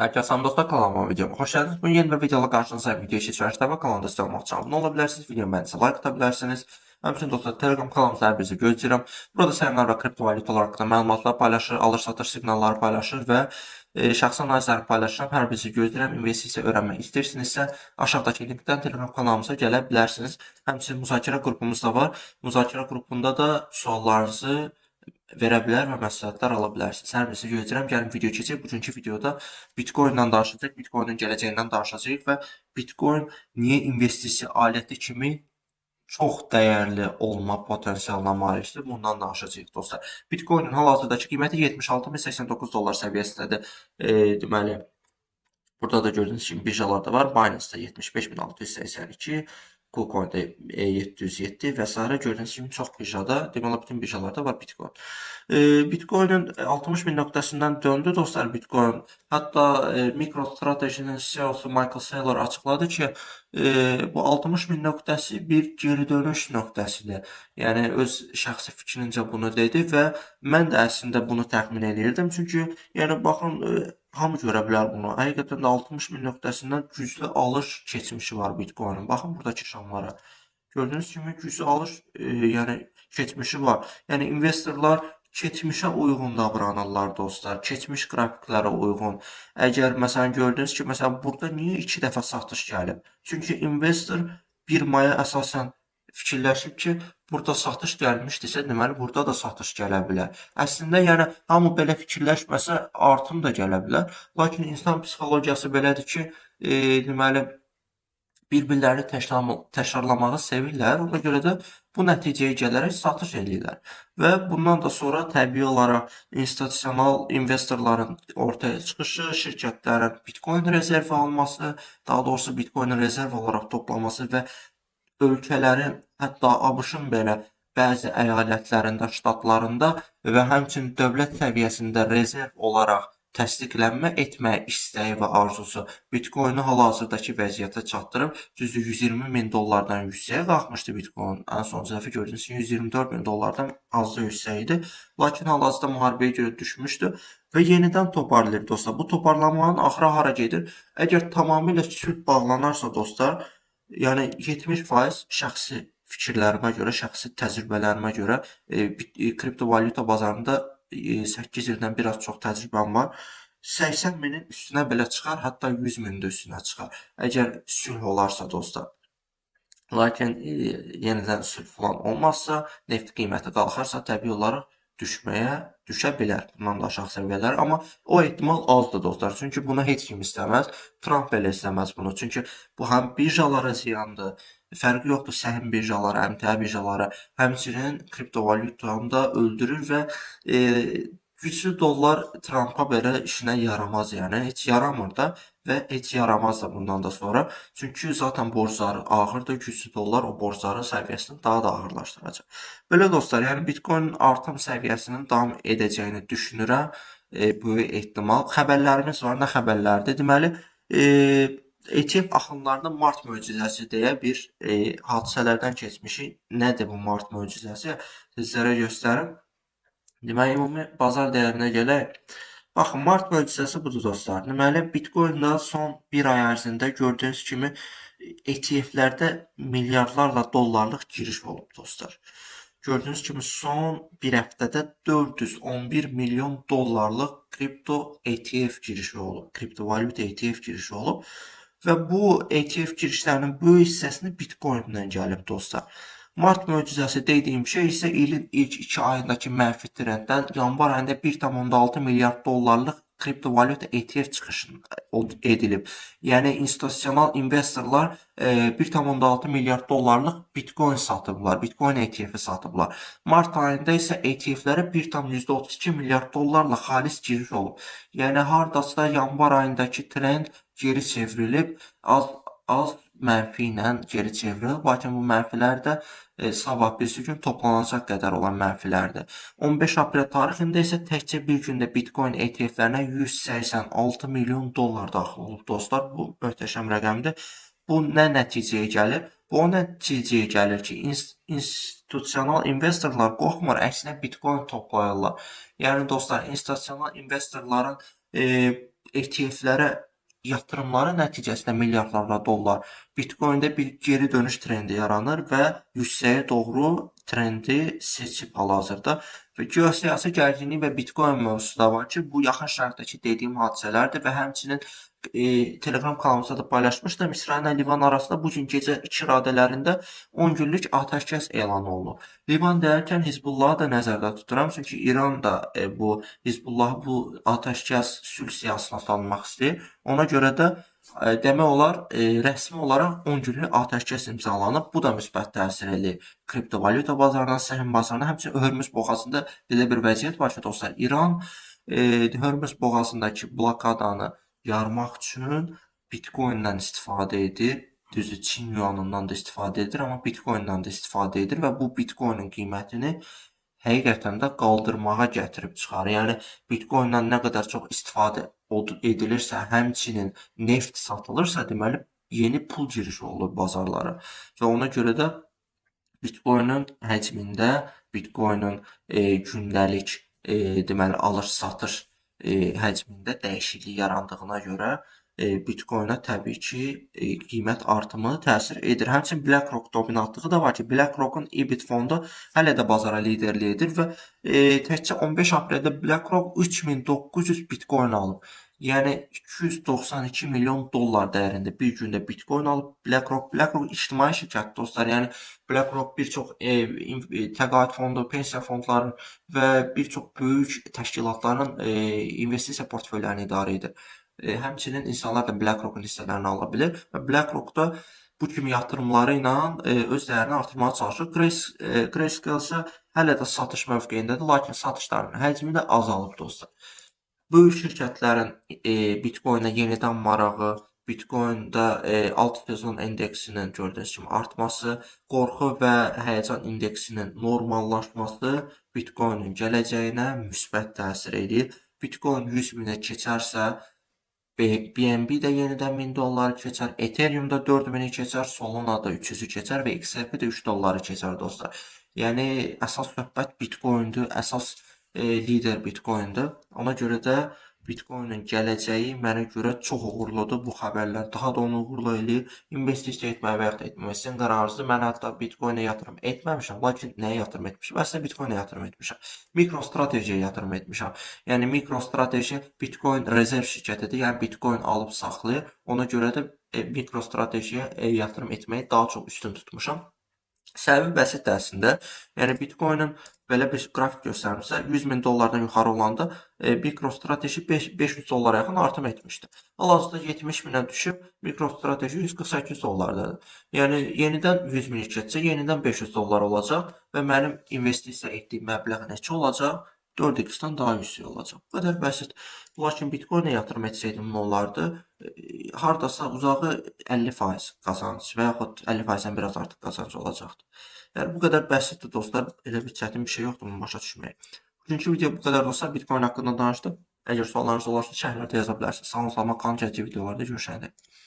Herkese selam dostlar, kanalıma, videoma hoş geldiniz. Bugün yeni bir videoyla karşınızdayım. Video için ve kanalda destek olmak için abone olabilirsiniz. Videomu beğendiyseniz like atabilirsiniz. Həmçinin dostlar, Telegram kanalımızda hər birinizi gözləyirəm. Burada səhmlər və kriptovalyutalar haqqında məlumatlar paylaşır, alır-satış siqnalları paylaşır və şəxsi analizləri paylaşıram. Hər birinizi gözləyirəm. İnvestisiya öyrənmək istəyirsinizsə, aşağıdakı linkdən Telegram kanalımıza gələ bilərsiniz. Həmçinin müzakirə qrupumuz da var. Müzakirə qrupunda da suallarınızı verə bilər və məsləhətlər ala bilərsiniz. Hər birinizi gözləyirəm. Gəlin video keçək. Bugünkü videoda Bitcoin-dan danışacağıq, Bitcoin-in gələcəyindən danışacağıq və Bitcoin niyə investisiya aləti kimi çox dəyərli olma potensialına malikdir. Bundan danışacağıq dostlar. Bitcoin-in hal-hazırdakı qiyməti 76.089 dollar səviyyəsindədir. Deməli, burada da gördüyünüz kimi birjalarda var. Binance-da 75.682, KuCoin-də 707 və sairə. Gördüyünüz kimi çox birjada, demək olar bütün birjalarda var Bitcoin. Bitcoin'in 60 min nöqtəsindən döndü dostlar Bitcoin. Hətta MicroStrategy-nin CEO-su Michael Saylor açıqladı ki, bu 60 min nöqtəsi bir geri dönüş nöqtəsidir. Yəni öz şəxsi fikrincə bunu dedi və mən də əslində bunu təxmin eləyirdim. Çünki yəni baxın, hamı görə bilər bunu. Həqiqətən də 60 min nöqtəsindən güclü alış keçmişi var Bitcoin-in. Baxın buradakı şamlara. Gördüyünüz kimi güclü alış, yəni keçmişi var. Yəni investorlar keçmişə uyğun davranırlar dostlar. Keçmiş qrafiklərə uyğun. Əgər məsələn gördüyünüz kimi, məsələn burada niyə 2 dəfə satış gəlib? Çünki investor bir maya əsasən fikirləşib ki, burada satış gəlmişdisə, deməli burada da satış gələ bilər. Əslində yəni hamı belə fikirləşməsə artım da gələ bilər. Lakin insan psixologiyası belədir ki, deməli bir-birlərini təkrarlamağı sevirlər. Ona görə də bu nəticəyə gələrək satış eləyirlər. Və bundan da sonra təbii olaraq institusional investorların ortaya çıxışı, şirkətlərin Bitcoin rezervi alması, daha doğrusu Bitcoin rezerv olaraq toplaması və ölkələrin, hətta ABŞ-ın belə bəzi əyalətlərində, ştatlarında və həmçinin dövlət səviyyəsində rezerv olaraq təsdiqlənmə etməyə istəyi və arzusu Bitcoin-i hal-hazırdakı vəziyyətə çatdırıb. Düzdür, 120 min dollardan yüksəyə qalxmışdı Bitcoin. Ən son dəfə gördüyünüz kimi 124 min dollardan azca yüksək idi. Lakin hal-hazırda müharibəyə görə düşmüşdü və yenidən toparlayır dostlar. Bu toparlanmanın axırı hara gedir? Əgər tamamilə sülh bağlanarsa dostlar, yəni 70% şəxsi fikirlərimə görə, şəxsi təcrübələrimə görə kriptovalyuta bazarında 8 ildən biraz çox təcrübəm var. 80 minin üstünə belə çıxar, hətta 100 minin də üstünə çıxar. Əgər sülh olarsa dostlar. Lakin yenidən sülh falan olmazsa, neft qiyməti qalxarsa, təbii olaraq düşə bilər bundan da aşağı səviyyələr. Amma o ehtimal azdır dostlar. Çünki bunu heç kim istəməz. Tramp belə istəməz bunu. Çünki bu həm birjalara ziyandır. Fərqi yoxdur səhm birjaları, əmtəə birjaları, həmçinin kriptovalyutanı da öldürür və güclü dollar Trampa belə işinə yaramaz, yəni heç yaramır da və heç yaramaz da bundan da sonra. Çünki zaten borcları ağırdır, güclü dollar o borcların səviyyəsini daha da ağırlaşdıracaq. Belə dostlar, yəni Bitcoin artım səviyyəsinin davam edəcəyini düşünürəm. Böyük ehtimal. Xəbərlərimiz var. Nə xəbərlərdir? Deməli, ETF axınlarında mart möcüzəsi deyə bir hadisələrdən keçmişik. Nədir bu mart möcüzəsi? Sizlərə göstərim. Deməli, ümumi bazar dəyərinə gələk. Baxın, mart möcüzəsi budur dostlar. Deməli, Bitcoin-da son bir ay ərzində gördüyünüz kimi ETF-lərdə milyardlarla dollarlıq giriş olub dostlar. Gördüyünüz kimi son bir həftədə 411 milyon dollarlıq kripto ETF girişi olub. Kriptovalyuta ETF girişi olub. Və bu ETF girişlərinin böyük hissəsini Bitcoin-dən gəlib dostlar. Mart möcüzəsi dediyim şey isə ilin ilk 2 ayındakı mənfi trenddən yanvar ayında 1,6 milyard dollarlıq kriptovalyuta ETF çıxışı edilib. Yəni institusional investorlar 1,6 milyard dollarlıq Bitcoin satıblar, Bitcoin ETF-i satıblar. Mart ayında isə ETF-lərə 1,32 milyard dollarla xalis giriş olub. Yəni hardasa yanvar ayındakı trend geri çevrilib, az mənfi ilə geri çevrilib. Lakin bu mənfilər də sabah birisi gün toplanacaq qədər olan mənfilərdir. 15 aprel tarixində isə təkcə bir gündə Bitcoin ETF-lərinə 186 milyon dollar daxil olub dostlar. Bu möhtəşəm rəqəmdir. Bu nə nəticəyə gəlir? Bu o nəticəyə gəlir ki, institusional investorlar qorxmur, əksinə Bitcoin toplayırlar. Yəni dostlar, institusional investorların ETF-lərə yatırımları nəticəsində milyardlarla dollar Bitcoin-də bir geri dönüş trendi yaranır və yüksəyə doğru trendi seçib hal-hazırda. Və geosiyasi gərginlik və Bitcoin mövzusu da var ki, bu Yaxın Şərqdəki dediyim hadisələrdir və həmçinin Telegram kanalımızda da paylaşmışdım. İsrail ilə Livan arasında bu gün gecə 2 radələrində 10 günlük atəşkəs elan olunub. Livan deyərkən Hizbullahı da nəzərdə tuturam, çünki İran da bu Hizbullahı bu atəşkəs sülh siyahısına salmaq istəyir. Ona görə də demək olar rəsmi olaraq 10 günlük atəşkəs imzalanıb. Bu da müsbət təsir eləyir kriptovalyuta bazarına, səhm bazarına, həmçinin Hörmüz boğazında belə bir vəziyyət var ki, dostlar, İran Hörmüz boğazındakı blokadanı yarmaq üçün Bitcoin-dən istifadə edir. Düzdür, Çin yuanından da istifadə edir, amma Bitcoin-dən də istifadə edir və bu Bitcoin-in qiymətini həqiqətən də qaldırmağa gətirib çıxarır. Yəni Bitcoin-dən nə qədər çox istifadə edilirsə, həmçinin neft satılırsa, deməli yeni pul girişi olur bazarlara. Və ona görə də Bitcoin-ın həcmində, Bitcoin-ın gündəlik deməli alış-satış həcmində dəyişiklik yarandığına görə Bitcoin-a təbii ki, qiymət artımı təsir edir. Həmçinin BlackRock dominantlığı da var ki, BlackRock-un IBIT fondu hələ də bazara liderlik edir və təkcə 15 apreldə BlackRock 3900 Bitcoin alıb. Yəni 292 milyon dollar dəyərində bir gündə Bitcoin alıb BlackRock. BlackRock ictimai şirkətdir dostlar. Yəni BlackRock bir çox təqaüd fondu, pensiya fondları və bir çox böyük təşkilatların investisiya portfellərini idarə edir. Həmçinin insanlar da BlackRock-un hissələrini ala bilir və BlackRock da bu kimi yatırımları ilə öz dəyərini artırmağa çalışır. Grayscale isə hələ də satış mövqeyindədir, lakin satışların həcmi də azalıb dostlar. Böyük şirkətlərin Bitcoin-ə yenidən marağı, Bitcoin-də alt sezon endeksinin gördüyünüz kimi artması, qorxu və həyəcan indeksinin normallaşması Bitcoin-in gələcəyinə müsbət təsir eləyir. Bitcoin 100 minə keçərsə, BNB də yenidən 1000 dolları keçər, Ethereum da 4000-i keçər, Solana da 300-ü keçər və XRP də 3 dolları keçər dostlar. Yəni əsas söhbət Bitcoin-dir, əsas lider Bitcoin-dir. Ona görə də Bitcoin-in gələcəyi mənə görə çox uğurludur. Bu xəbərlər daha da onu uğurlu eləyir. İnvestisiya etməyə və yaxud da etməmək sizin qərarınızdır. Mən hətta Bitcoin-ə yatırım etməmişəm, lakin nəyə yatırım etmişəm? Əslində Bitcoin-ə yatırım etmişəm. MicroStrategy-yə yatırım etmişəm. Yəni MicroStrategy Bitcoin rezerv şirkətidir. Yəni Bitcoin alıb saxlayır. Ona görə də MicroStrategy-yə yatırım etməyi daha çox üstün tutmuşam. Səbəbi bəsitdir əslində. Yəni Bitcoin-in belə bir qrafik göstərmişsə, 100 min dollardan yuxarı olanda MicroStrategy 500 dollara yaxın artım etmişdi. Hal-hazırda 70 minə düşüb, MicroStrategy 148 dollardadır. Yəni yenidən 100 min keçsə, yenidən 500 dollar olacaq və mənim investisiya etdiyim məbləğ neçə olacaq? 4x-dən daha yüksək olacaq. Bu qədər bəsit. Lakin Bitcoin-ə yatırım etsəydim nə olardı? Hardasa uzağı 50% qazanc və yaxud 50%-dən biraz artıq qazanc olacaqdı. Yəni bu qədər bəsitdir dostlar. Elə bir çətin bir şey yoxdur bunu başa düşməyə. Bugünkü video bu qədər dostlar. Bitcoin haqqında danışdım. Əgər suallarınız olarsa şərhlərdə yaza bilərsiniz. Sağ olun, salamat qalın. Gələcək videolarda görüşənədək.